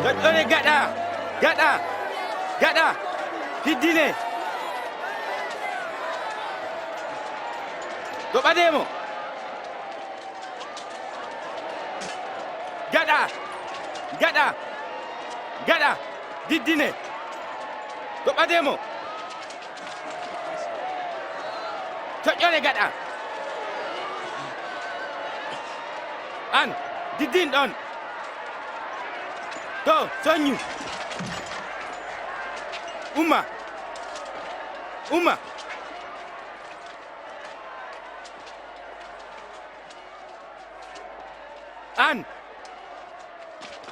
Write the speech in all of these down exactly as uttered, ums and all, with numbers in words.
Joƴƴone gaɗa! Gaɗa! Gaɗa! Hiddine! To ɓadee mo! Gaɗa! Gaɗa! Gaɗa! Diddine! To ɓadee mo! Coƴƴone gaɗa! An, diddin ɗon! To, soññu! Umma! Umma! An,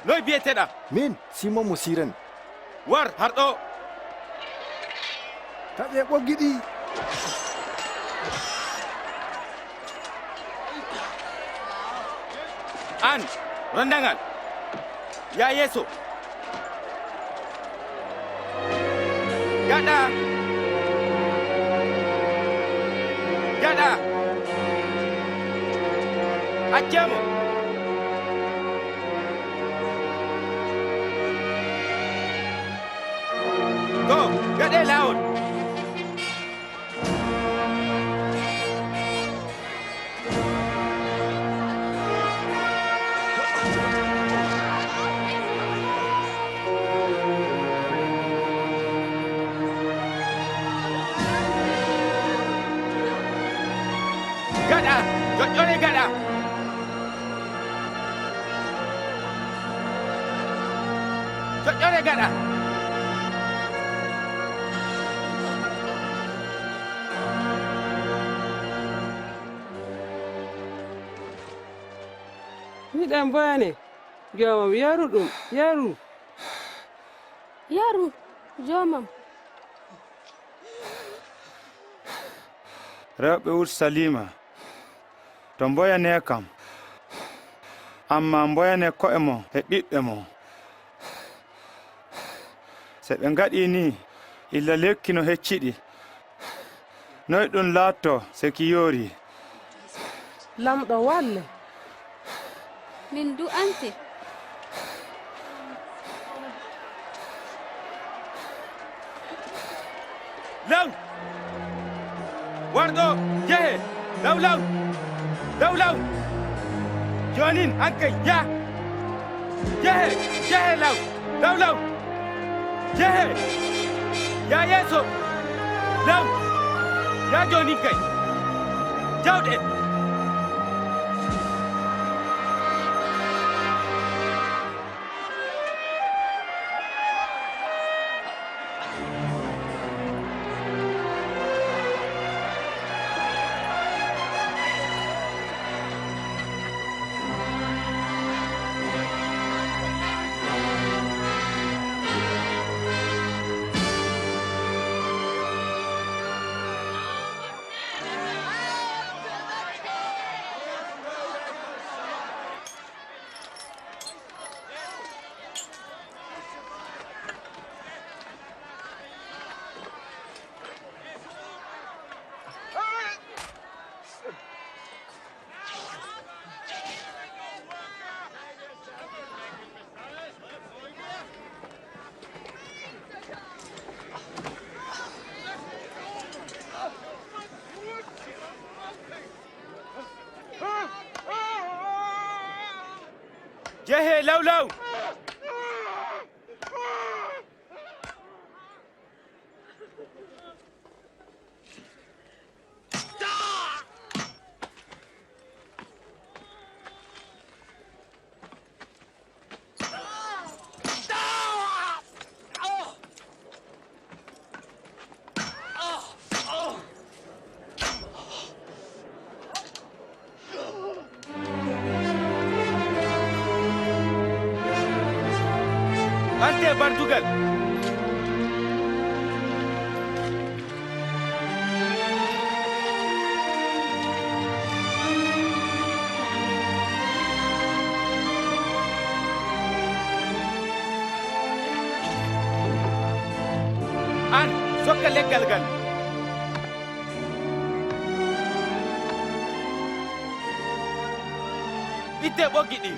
noy biyeteɗa? Min, Simon mo Siren. War har ɗo. Taƴe ɓoggi ɗi. An, rondangal. Ya yeeso. Gaɗa! Gaɗa! Accee mo! To, gaɗee laawol! Gaɗa! Joƴƴone gaɗa! Joƴƴone gaɗa! Miɗen mboyani. Joomam, yaru ɗum, yaru. Yaru, joomam. Rewɓe Urusaliima, to mboyanee kam, ammaa mboyanee ko'e mon e ɓiɓɓe mon. Se ɓe ngaɗii nii, illa lekki no hecciɗi. Noy ɗum laattoo se ki yoorii? Laamɗo, walle. Min du'ante. Law! War ɗo, jehe! Law, law! Law, law! Joonin, an kay, yah! Jehe, jehe, law! Law, law! Jehe! Yah yeeso! Law! Yah joonin kay! Jawɗe! Jehe law law! Ante bardugal. An, sokka leggal ngal. Itte ɓoggi ɗi.